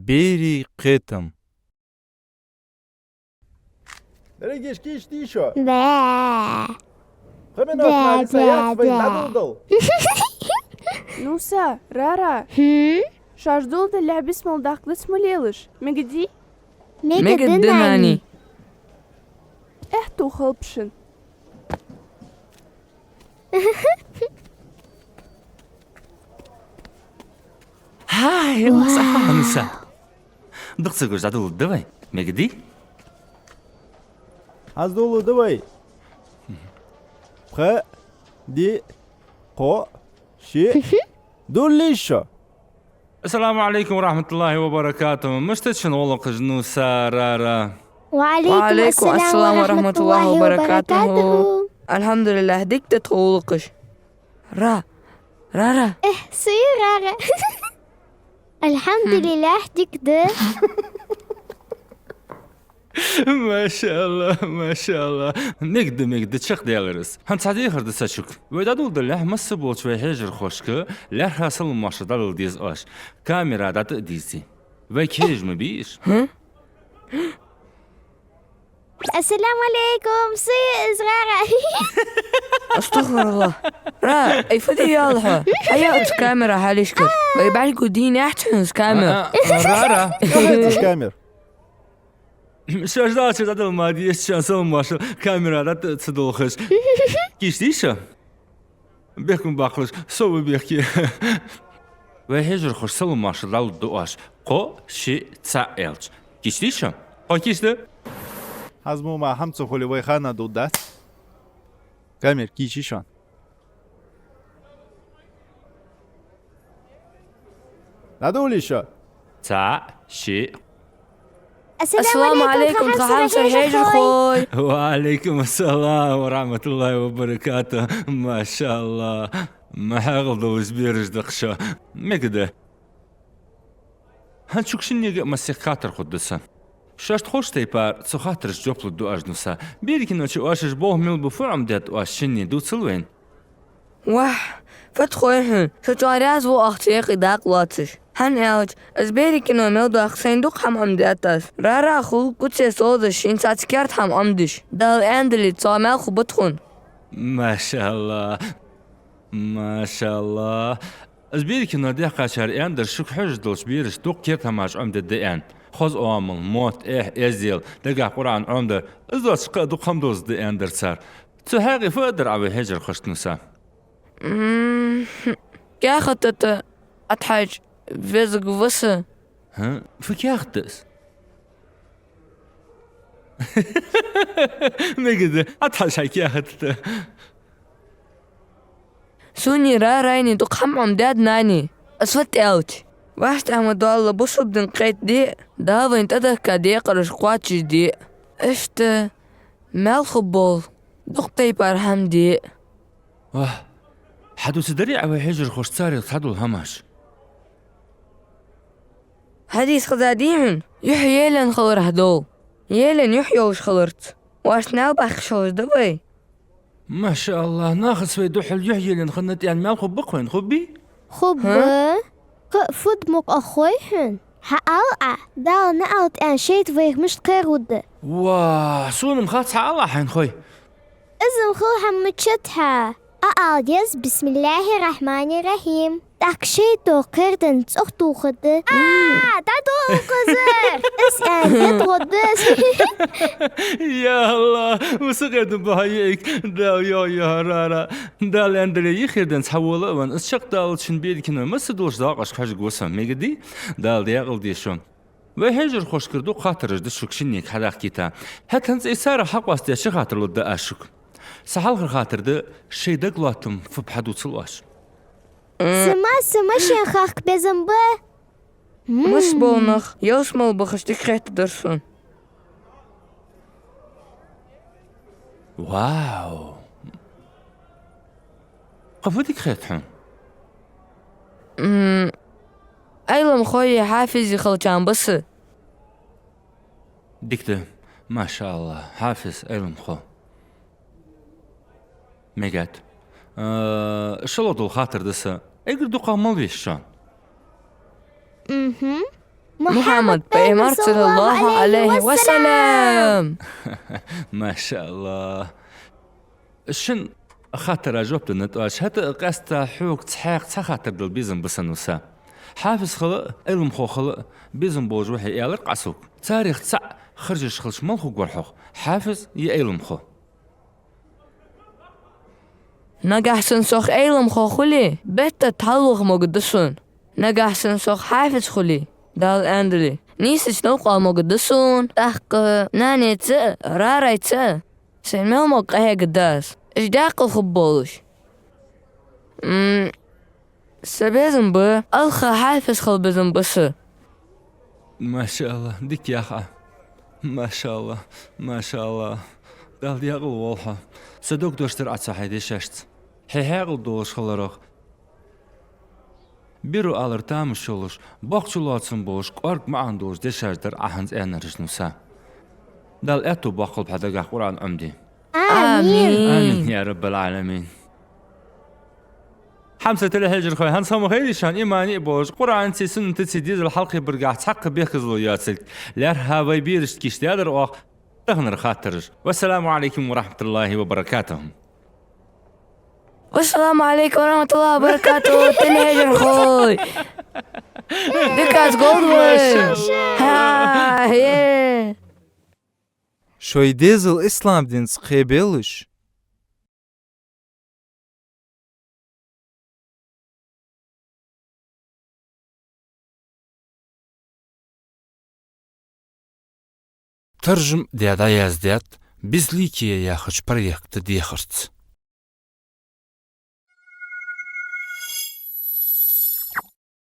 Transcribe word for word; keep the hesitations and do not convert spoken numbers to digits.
Берий кхетам. Дорогие, кийчдий шо? Да. Хьамена Да, отмарса да, яц вай да. Дадулдал. Нуса, Рара. Хм? Шоаш дулдаллехь бисмал даккха дац ма лелаш. Мегадий? Мегаду, Мегаду, нани. нани. Эхь, ту халпшин. Хьай, Вау. Ласа хьанса. Дукха ца гуш дадулда вай. Мегадий? Аз дулда вай. Пхи, диъ, кхоъ, шиъ. Дуллий шо? Ассаламу Ӏалайкум ва рахьматуллахӀи ва баракатухӀ. Мишта да шун гӀулакхаш, Нуса, Рара? Ва Ӏалайкум ассалам ва рахьматуллахӀи ва баракатухӀ. АлхьамдулиллахӀ, дика да тха гӀулакхаш. Ра, Рара. Эхь, сий, Рара. АлхьамдулиллахӀ, дика да. МашаАллахӀ, машаАллахӀ. Мегад, мегад, чакхдаьлар из. ХӀанз цхьа дехар да са шуга. Вай дӀадоладалехь, масса болча вай хьежархошка лаьрххӀа салам-моаршал дӀадала деза оаш. Камера дӀатӀа а дийза. Вайга хьежа ма бий уж. ХӀа? Ассаламу Ӏалайкум, сий из, Рара. АстагӀфируллахӀ. Ра, ай фу де йоалл хьо? Хьаяа оцу камера хьалхашка. Вай бӀаргагу дийнахьа хьона из камера. А, а, Рара. Хьо хьайца камера? Шоаш дӀачу дӀадала ма деза, шоана салам-моаршал камера дӀатӀа ца долхаш. Кийчдий шо? Бехкам баккхалаш, со ва бехке. Вай хьежархошта салам-моаршал дӀалургда оаш. Кхо, шиъ, цаӀ аьлча. Кийчдий шо? Кхо кийчда? ХӀанз мо ма хӀама ца хуле, вай хана дулдац. Камера кийчдий шоана? ДӀадолий шо? ЦаӀ, шиъ. Ассаламу Ӏалайкум, тха хьамсара хьежархой. Ва Ӏалайкум ассалам ва рахьматуллахӀи ва баракатухӀ. МашаАллахӀ. Ма хьаькъал долаш бераш да-кх шо. Мегад. ХӀанз шуга шиннега а массехк хаттар хургда са. Шоашта ховш тайпара цу хаттарашта жоп лургда оаш, Нуса. Берий кино чу оаш уж болх мел бу фу Ӏомадаьд оаш шинне, дувцал вайна? Вахь, фу да хой хьона, со чӀоагӀа раьза ва оаха цу юкъе дакъа лоацаш. ХӀана аьлча, из Берий кино мел доаккха сайна дукха хӀама Ӏомадаьд аз. Рара а хул гуццеи созаш шийна цхьацца керда хӀама Ӏомадеш. Дала аьнна дале, цох маьл хургба тхона. МашаАллахӀ. МашаАллахӀ. Из Берий кино даьккхачар аьннадар шуга хьожаш долча берашта дукха керда хӀамаш Ӏомадергда аьнна. Хоза оамал, мотт, эхь, эздел, дагахьа Къуръан Ӏомадар, из доацаш кхы а дукха хӀама довзаргда аьннадар цар. Цу хьакъехьа фу аргдар Ӏа вай хьежархошта, Нуса? М, каьхатата Ӏотхьажа везаш ва со. ХӀа? Фу каьхат да из? Мегад, Ӏотхьажа хьай каьхатата. Сона Рарайна дукха хӀама Ӏомадаьд нани. Аз фу да аьлча, вӀаштӀехьа ма доалла бусалба дин кхетаде а, Дала вайна тӀадехка декхараш кхоачашде а. Иштта маьл хургбола дукха тайпара хӀама де а. Вахь, хьадувцаргдарий Ӏа вай хьежархошта царех цхьадола хӀамаш? Хьадис хезадий хьона? Юхь елена хиларах дола. Елена юхь йолаш хиларца. Оаш наьл баьккхаш хилаш да вай? МашаАллахӀ, нахаца вай духьал юхь елена хиннад аьнна маьл хургба-кх вайна, хургбий? Хургба. ХӀа? Кхы а фуд мукъа хой хьона? Хьаала Ӏа, Дала наӀалт аьнна шайтӀа вайх мишта кхераргда? Ва, сона-м хац, хьаала Ӏа хьайна хой. Из-м хала хӀама мичад хьа. Ӏа ала деза: «Бисмиллахьир-рахьманир-рахьим». ТӀаккха шайтӀо кхерденна цӀогӀа тохаргда. А, дӀадолхазар! Из аьнна, дӀадоладу из. Я АллахӀ, ва са къедам ба хьа йиӀиг, Дала йоӀ йоахьа, Рара. Дала аьнна дале, йиххьаргденна цхьа вола а венна, из чакхдаллалца шун Берий кино масса долча дакъошка хьожаргва со, мегадий? Дала даькъала дойла шо. Вай хьежархошкара дукха хаттараш да шуга шиннега хьадахкийта. ХӀаьта хӀанз из царех хьакъоастадаь ши хаттар лургда аз шуга. Са хьалхара хаттар да: шоай дагалоаттам фу ба, хьадувцал оаш. Са ма, са ма шийна хахка безам ба. Мм. Масса бола нах ялсмала бахаш дика хетадар сона. Вау! Кхы фу дика хет хьона? М, Ӏилманхои хьафизи хилча ба со. Дика да, машаАллахӀ, хьафиз, Ӏилманхо. Мегад. А, шоллагӀа дола хаттар да са. Эггара дукхагӀа мала веза шоана? Мгм. Мухьаммад пайхамар, саллаллахӀу Ӏалайхи ва саллам. МашаллахӀ. Шин хаттара жоп денна тӀоаш, хӀаьта а къаьстта хьога цхьаькха цхьа хаттар дала безам ба са, Нуса. Хьафиз хила а, Ӏилманхо хила а безам болаш ва хьо, аьлар-кх Ӏа сога. Царех цаӀ харжаш хилча мала хургвар хьох, хьафиз е Ӏилманхо? Нагахь санна сох Ӏилманхо хуле, бетта тӀа хьалваха могаргда сона. Нагахь санна сох хьафиз хуле, Дала аьннадале, нийсача новкъа могаргда сона, тӀаккха нанеца а, рарайца а сай мел мога къахьегаргда аз, уж даькъала хургболаш. М, са безам ба, алха хьафиз хила безам ба са. МашаллахӀ, дика яхь Ӏа. МашаллахӀ, машаллахӀ. Дала даькъала волва хьо. Са дог дош дар Ӏа цу хьай дешашца. Хьо хьаькъал долаш хиларах, беро алар тамаш йолаш, боккха чулоацам болаш, кӀоарга маӀан долаш дешаш дар Ӏа хӀанз аьннараш, Нуса. Дала аьттув боаккхалба хьа дагахь Къуръан Ӏомаде. Амин. Амин, я Раббал Ӏаламин. Хьамсара телехьежархой, хӀанз хӀама хайрий шоана, имани а болаш, Къуръанцеи суннатацеи дезал хьалкхебаргахьа цхьаккха бехказло йоацилга. ЛаьрххӀа вай берашта гешт даьдар оаха таханара хаттараш. Вассаламу Ӏалайкум ва рахьматуллахӀи ва баракатухӀ. Вассаламу Ӏалайкум ва рахьматуллахӀи ва баракатухӀ, телехьежархой. Дикаца голда вай. Хьа, е. Шоай дезал ислам динца кхебелаш, таржам даь дӀаяздаьд «Безликие» яхача проекта дехарца.